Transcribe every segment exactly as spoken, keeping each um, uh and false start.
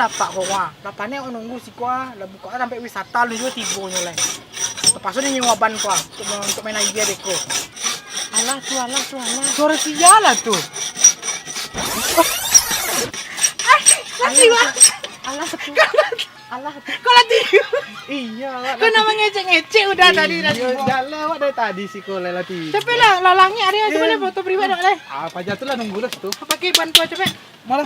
Tapak ko, wah. Lah panek awak nunggu siko, ah. Lah buka tampek wisata, lu juo tibonyo lai. Tapaso nyo nyewa ban ko, ah, untuk, untuk main aia dek ko. Alah tu, alah tu, alah. Suaro sia lah tu. Alah, alah tu. Alah tu. Kau lah tidur. Iya, awak Kau lah nak tidur. Mangecek-ngecek udah tadi, dah Iya, tidur. Jalan awak dari tadi siko lai lah tidur. Capek lah, lah langik hari, cubo Eh. Lai foto priwet awak lai. Ah, paja tu lah nunggu lah situ. Pakai ban ko, capek. Malah.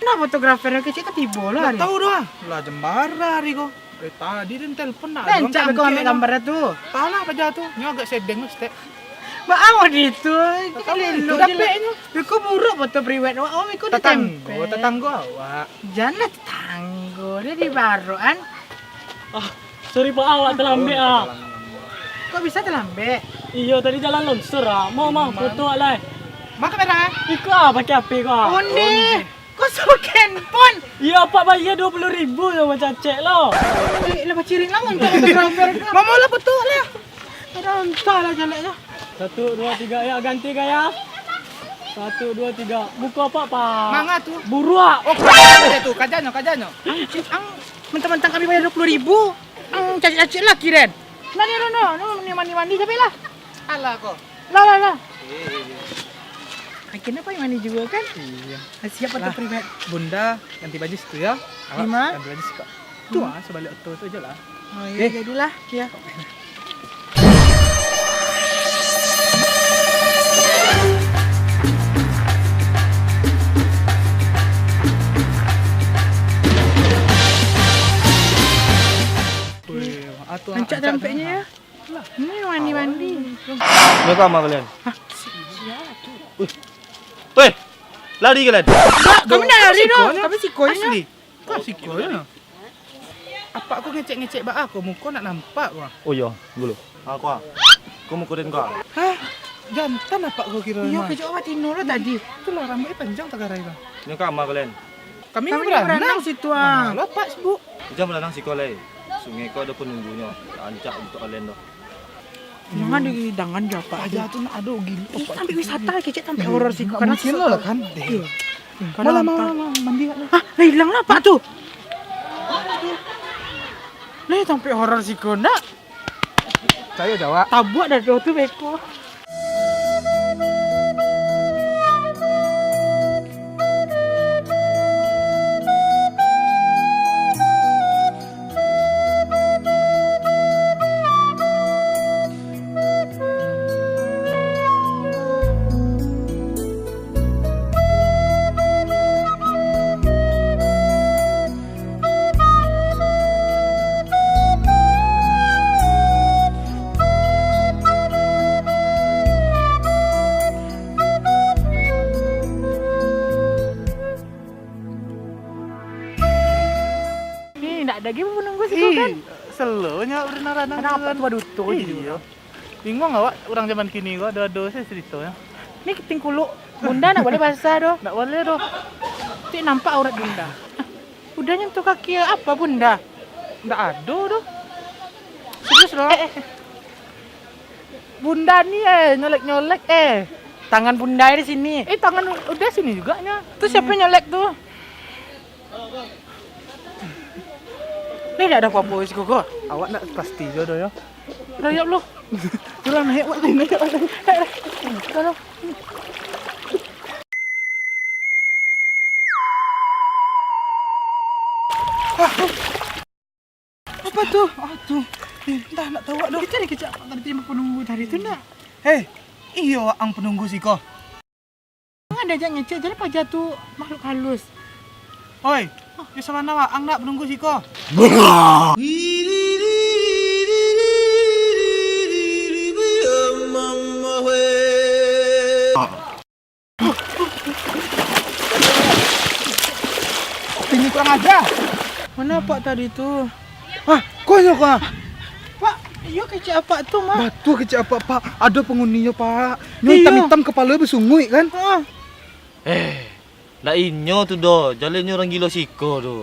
Nah, fotografer kecek ka tibo lah Ndak hari. Tahu doh, ah. Lah jembara hari ko. Dari tadi den telepon ndak Rancak beko angkek ambil lah. Gambar tu. Tahu lah paja tu. Nyo agak sedeng lah, stek. Baa di tu. Tahu Lelo itu je lah. Dapeknyo. Beko buruk foto priwet awak. Oh, beko Tatanggo, ditempel. Tatanggo awak. Janlah tatanggo. Dia di baruan. Ah, sorry, Pak, awak talambek, ah. Kok bisa talambek? Iyo, tadi jalan longsor, ah. Mau, mau, foto awak lai. Ma kamera? Iko, ah, pakai H P ko, ah. Onde. Onde. Kok so handphone? Iyo, Pak, bayar dua puluh ribu jo, macam cek lo. Eh, lah bacirik lah, untuk fotografer ko. Mamo lah foto lah. Ada entah lah jalaknyo. Satu, dua, tiga, ya, ganti gaya. Satu, dua, tiga. Muko Apak, Pak. Manga tu? Buruak. Oh, kajanyo tu, kajanyo, kajanyo. Ang, ang, mentang-mentang kami bayar dua puluh ribu, ang cacik-cacik lah kiren. Nah, ni, no, no, no, ni mandi-mandi, capek lah. Alah ko. Lah, lah, lah. Eh, eh, eh. Akhirnya Pak mandi juga kan? Iya. Siap foto priwet. Bunda, ganti baju situ ya. Awak Di ma? Ganti baju situ. Tu ah, sebalik oto tu je lah. Oh, iya, Eh. Jadilah. Iya. Weh, atu Rancak angkat tampaknya tangan. Ya. Ini mandi-mandi. Ini kama kalian? Hah? Wih. Weh, lari kalian? Enggak, kami nak lari doh. Siko, ya? Kami siko, ya. Asli. Kau siko, ya. Apak ko ngecek-ngecek baa ko, muko nak nampak ko. Oh, iya, dulu. Ha, ko, ah. Ko muko den ko, ah. Hah? Jantan apak ko kiro. Iya, mah. Kecek awak tino lo tadi. Itulah, rambutnya panjang tagarai ko. Ini kama kalian? Kami Kami berenang. Berenang situ, ah. Nah, lo apak sibuk. Jan baranang siko lai. Sungai ko ado panunggunyo. Rancak untuak kalian tu. Jangan di, jangan jo, Pak. Paja tu nak ado gilo. Ih, tampek wisata, kecek tampek horor siko. Nggak mungkin lah, kan? Iya. Malah, malah, malah, mandi lah. Hah, lah hilang lah, Pak, tu. Lah, tampek horor siko, ndak? Cayo jawab. Tabuak dah tu beko. Ih, ndak ado lagi panunggu situ kan? Ih, selonyo berenang-renang. Kadang tu apak kan. Tu baduto je. Iyo. Bingung awak, urang zaman kini ko, ado-ado sajo caritonyo. Ni tingkuluk bunda ndak boleh basah doh. Ndak boleh doh. Cik nampak aurat bunda. Udah nyentuh kaki apa bunda? Ndak ado doh. Serius doh. Eh, eh. Bunda ni, eh, nyolek-nyolek, eh. Tangan bunda di sini. Eh, tangan udah sini juga nyo. Tu siapa nyolek tu? Ni ndak ado apo-apo di siko ko. Awak ndak pasti jo doh yo. Rayap lo. Turun, naik, awak naik, naik, awak naik. Naik, naik. Turun. Ah, ah. Apa tu? Ah, tu. Eh, entah, ndak tahu awak doh. Kita dikecek apak tadi, terima panunggu tadi tu ndak? Hei, iyo ang panunggu siko. Jangan diajak ngecek, jadi paja tu makhluk halus. Oi, di sabana waang ndak panunggu siko? Ini kurang aja. Mana apak tadi tu? Ah, ko nyo ko. Pak, iyo kecek apak tu, Mak. Batua kecek apak, Pak. Ado panguninyo, Pak. Nyo Iyo. Itam-itam, kapalo basunguik, kan? Heeh. Eh, ndak inyo tu doh, jalannyo urang gilo siko tu.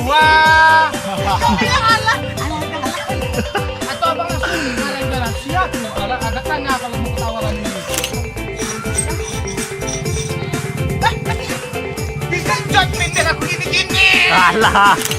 Wah. Atau abang langsung jalan-jalan. Siap. Kalau ada tanya kalau mau ketawa lagi. Digenjot pintir aku gini-gini. Alah.